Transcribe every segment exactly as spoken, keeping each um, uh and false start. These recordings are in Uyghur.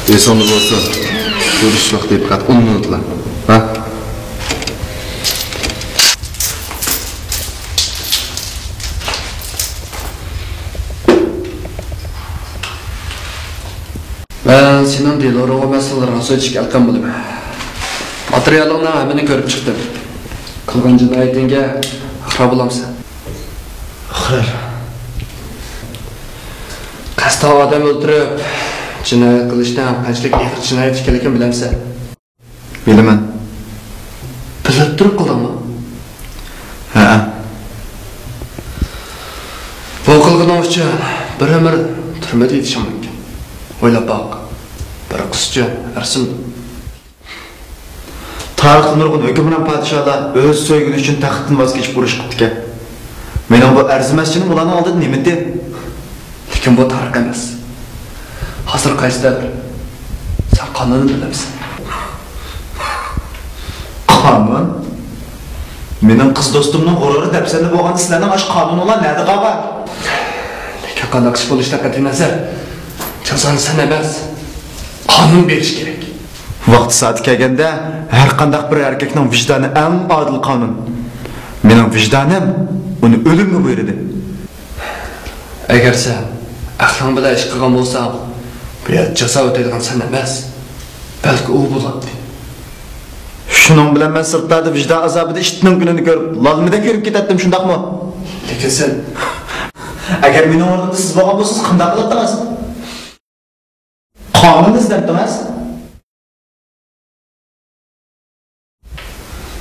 ئېسىڭدە بولسۇن، كۆرۈشۈش ۋاقتى پەقەت ئون مىنۇتلا. ھە؟ مەن سېنىڭ دېلورىڭغا مەسىلىلەرنى سۆزلىشىشكە ئەلقەم بولىمەن. ماتېرىيالىڭنىڭ ھەممىنى كۆرۈپ چىقتىم. قىلغان جىنايىتىڭگە ئىقرار بولامسەن؟ ئىقرار. قەستەن ئادەم ئۆلتۈرۈپ، جىنايەت قىلىشنىڭ قانچىلىك ئېغىر جىنايەت ئىكەنلىكىنى بىلەمسەن؟ بىلىمەن. بىلىپ تۇرۇپ قىلدىڭمۇ؟ ھەئە. بۇ قىلغىنىڭ ئۈچۈن بىر ئۆمۈر تۈرمىدە يېتىشىڭ مۇمكىن. ئويلاپ باق، بىر قىز ئۈچۈن ئەرزىمدۇ؟ تارىختا نۇرغۇن ھۆكۈمران پادىشاھلار ئۆز سۆيگىنى ئۈچۈن تەختتىن ۋاز كېچىپ ئۇرۇش قىپتىكەن. مېنىڭ بۇ ئەرزىمەسچىنىم ئۇلارنىڭ ئالدىدا نېمىدى؟ لېكىن بۇ تارىخ ئەمەس. ھازىر قايسى دەۋر؟ سەن قانۇننى بىلەمسەن؟ قانۇن؟ مېنىڭ قىز دوستۇمنىڭ غۇرۇرى دەپسەندە بولغاندا سىلەرنىڭ ئاشۇ قانۇنۇڭلار نەدە قالغان؟ لېكىن قانداق ئىش بولۇشىدىن قەتئىينەزەر، جازانى سەن ئەمەس، قانۇن بېرىشى كېرەك. ۋاقتى سائىتى كەلگەندە، ھەر قانداق بىر ئەركەكنىڭ ۋىجدانى ئەڭ ئادىل قانۇن. مېنىڭ ۋىجدانىم ئۇنى ئۆلۈمگە بۇيرۇدى. ئەگەر سەن ئەقلىڭ بىلەن ئىش قىلغان بولساڭ، بۇ يەردە جازا ئۆتەيدىغان سەن ئەمەس، بەلكى ئۇ بولاتتى. شۇنىڭ بىلەن مەن سىرتلاردا ۋىجدان ئازابىدا ئىتنىڭ كۈنىنى كۆرۈپ، لالمىدەك يۈرۈپ كېتەتتىم، شۇنداقمۇ؟ لېكىن سەن، ئەگەر مېنىڭ ئورنۇمدا سىز بولغان بولسىڭىز، قانداق قىلاتتىڭىز؟ قانۇن ئىزدەمتىڭىز؟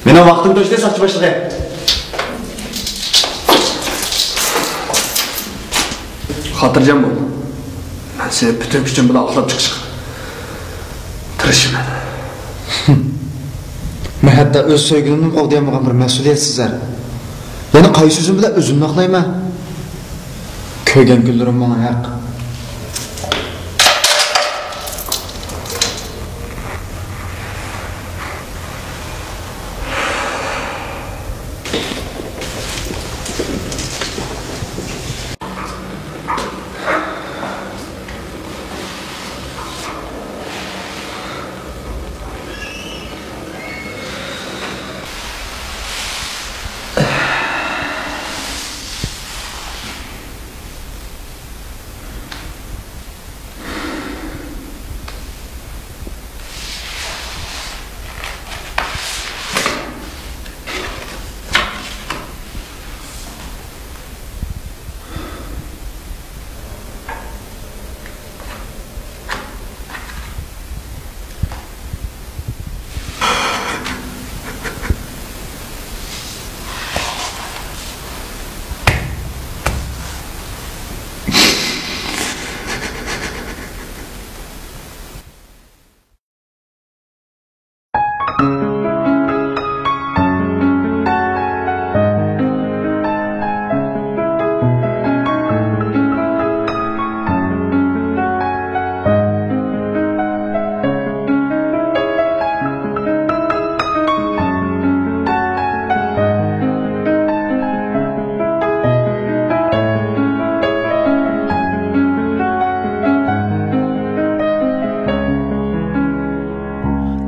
مېنىڭ ۋاقتىم توشتى، ساقچى باشلىقى. خاتىرجەم بول. مەن سېنى پۈتۈن كۈچۈم بىلەن ئاقلاپ چىقىشقا تىرىشىمەن. مەن ھەتتا ئۆز سۆيگىنىمنىمۇ قوغدىيالمىغان بىر مەسئۇلىيەتسىز ئەر. يەنە قايسى يۈزۈم بىلەن ئۆزۈمنى ئاقلايمەن؟ كۆرگەن كۈنلىرىم ماڭا ھەق.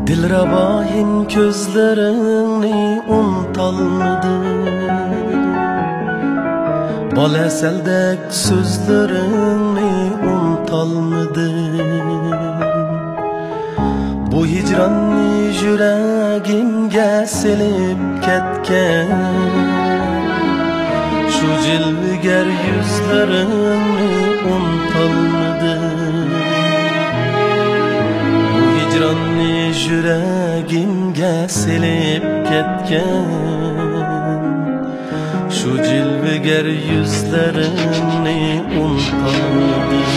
دىلرەباھىم كۆزلىرىڭنى ئۇنتالمىدىم، بال ھەسەلدەك سۆزلىرىڭنى ئۇنتالمىدىم. بۇ ھىجراننى يۈرەگىمگە سېلىپ كەتكەن، شۇ جىلۋىگەر يۈزلىرىڭنى ئۇنتالمىدىم. بۇ ھىجراننى يۈرەگىمگە سېلىپ كەتكەن، شۇ جىلۋىگەر يۈزلىرىڭنى ئۇنتالمىدىم.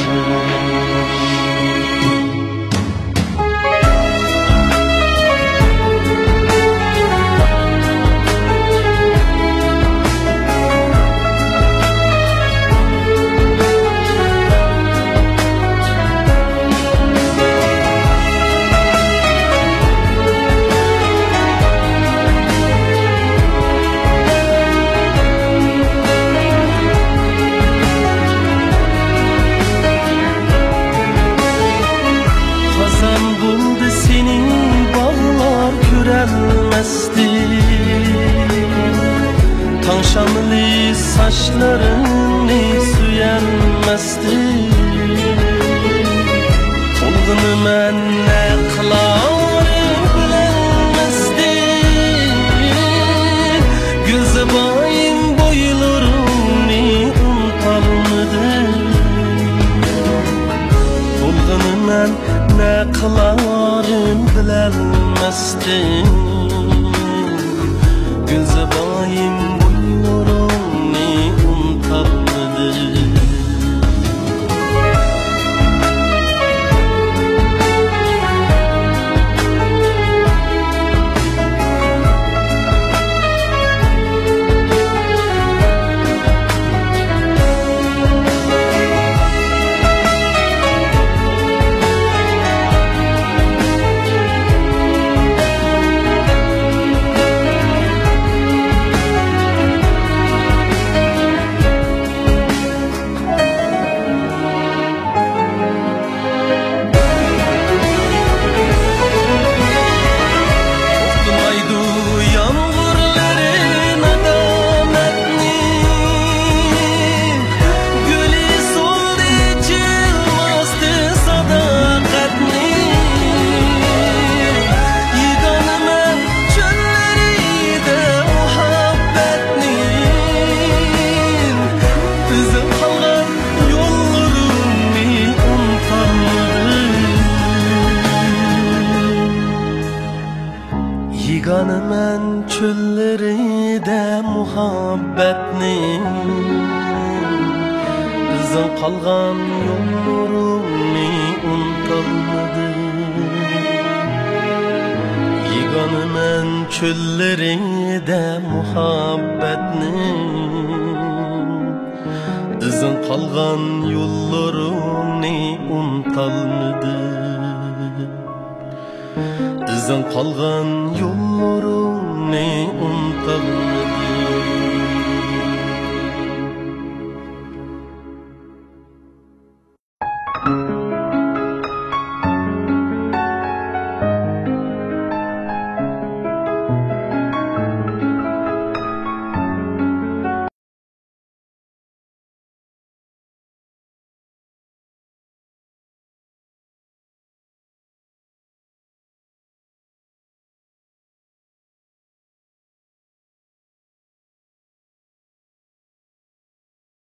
بولدى سېنى باغلار كۆرەلمەستىن، تاڭ شامىلى ساچلىرىڭنى سۆيەلمەستىن، تولغىنىمەن نە قىلارىم بىلەلمەستىن، گۈلزىبايىم بويلىرىڭنى ئۇنتالمىدىم. تولغىنىمەن نە قىلارىم بىلەلمەستىن، گۈلزىبايىم بويلىرىڭنى ئۇنتالمىدىم. توختىمايدۇ يامغۇرلىرى نادامەتنىڭ، گۈلى سولدى جىلۋىسى ساداقەتنىڭ. يېگانىمەن چۆللىرىدە مۇھەببەتنىڭ، ئىزىڭ قالغان يوللىرىڭنى ئۇنتالمىدىم. يېگانىمەن چۆللىرىدە مۇھەببەتنىڭ، ئىزىڭ قالغان يوللىرىڭنى ئۇنتالمىدىم. يېگانىمەن چۆللىرىدە مۇھەببەتنىڭ، ئىزىڭ قالغان يوللىرىڭنى ئۇنتالمىدىم. ئىزىڭ قالغان يوللىرىڭنى ئۇنتالمىدىم.